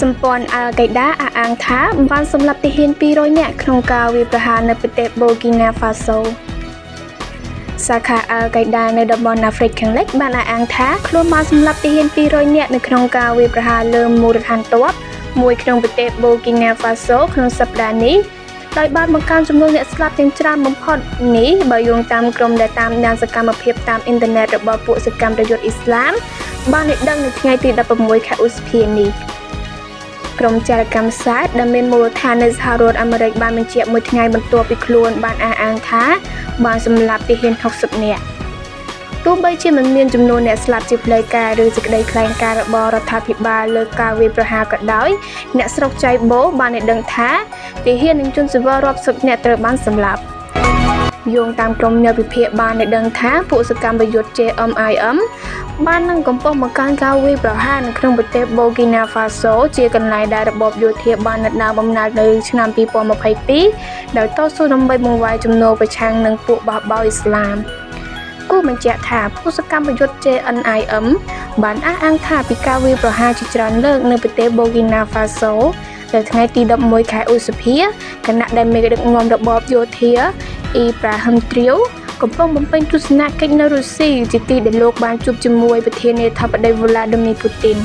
សម្ព័ន្ធអាល់កៃដាអះអាងថាបានសម្លាប់ទាហាន200នាក់ក្នុងការវាយប្រហារនៅប្រទេសបូគីណាហ្វាសូសាខាអាល់កៃដានៅតំបន់អាហ្វ្រិកខាងលិចបានអះអាងថាខ្លួនបានសម្លាប់ទាហាន200នាក់នៅក្នុងការវាយប្រហារលើមូលដ្ឋានទ័ពមួយក្នុងប្រទេសបូគីណាហ្វាសូក្នុងសប្តាហ៍នេះដោយបានបង្កើនចំនួនអ្នកស្លាប់យ៉ាងច្រើនបំផុតនេះបើយោងតាមក្រុមដែលតាមដានសកម្មភាពតាមអ៊ីនធឺណិតរបស់ពួកសកម្មប្រយុទ្ធអ៊ីស្លាមបានឲ្យដឹងនៅថ្ងៃទី16ខែឧសភានេះក្រុមចារកម្មសាស្ត្រដែលមានមូលដ្ឋាននៅសហរដ្ឋអាមេរិកបានបញ្ជាក់មួយថ្ងៃបន្ទាប់ពីខ្លួនបានអះអាងថាបានសម្លាប់ទាហាន60នាក់ទោះបីជាមិនមានចំនួនអ្នកស្លាប់ជាផ្លូវការឬសេចក្តីថ្លែងការណ៍របស់រដ្ឋាភិបាលលើការវាយប្រហារក៏ដោយអ្នកស្រុកចៃបូបានឲ្យដឹងថាទាហាននិងជនស៊ីវិលរាប់សិបនាក់ត្រូវបានសម្លាប់យោងតាមក្រុមអ្នកវិភាគបានឲ្យដឹងថាពួកសកម្មយុទ្ធ JMIM បាននឹងកំពុងបង្កើនការវាយប្រហារនៅក្នុងប្រទេសបូគីណាហ្វាសូជាកន្លែងដែលរបបយោធាបានដណ្ដើមអំណាចនៅឆ្នាំ2022ដោយតស៊ូដើម្បីបង្វែរជំនោរប្រឆាំងនឹងពួកបះបោរអ៊ីស្លាមគូបញ្ជាក់ថាពួកសកម្មយុទ្ធ JNIM បានអះអាងថាពីការវាយប្រហារជាច្រើនលើកនៅប្រទេសបូគីណាហ្វាសូនៅថ្ងៃទី11ខែឧសភាខណៈដែលមេដឹកនាំរបបយោធាអ៊ីប្រាហ៊ឹមត្រៀវកំពុងបំពេញទស្សនកិច្ចនៅរុស្ស៊ីជាទីដែលលោកបានជួបជាមួយប្រធានាធិបតីវ្លាឌីមៀពូទីន។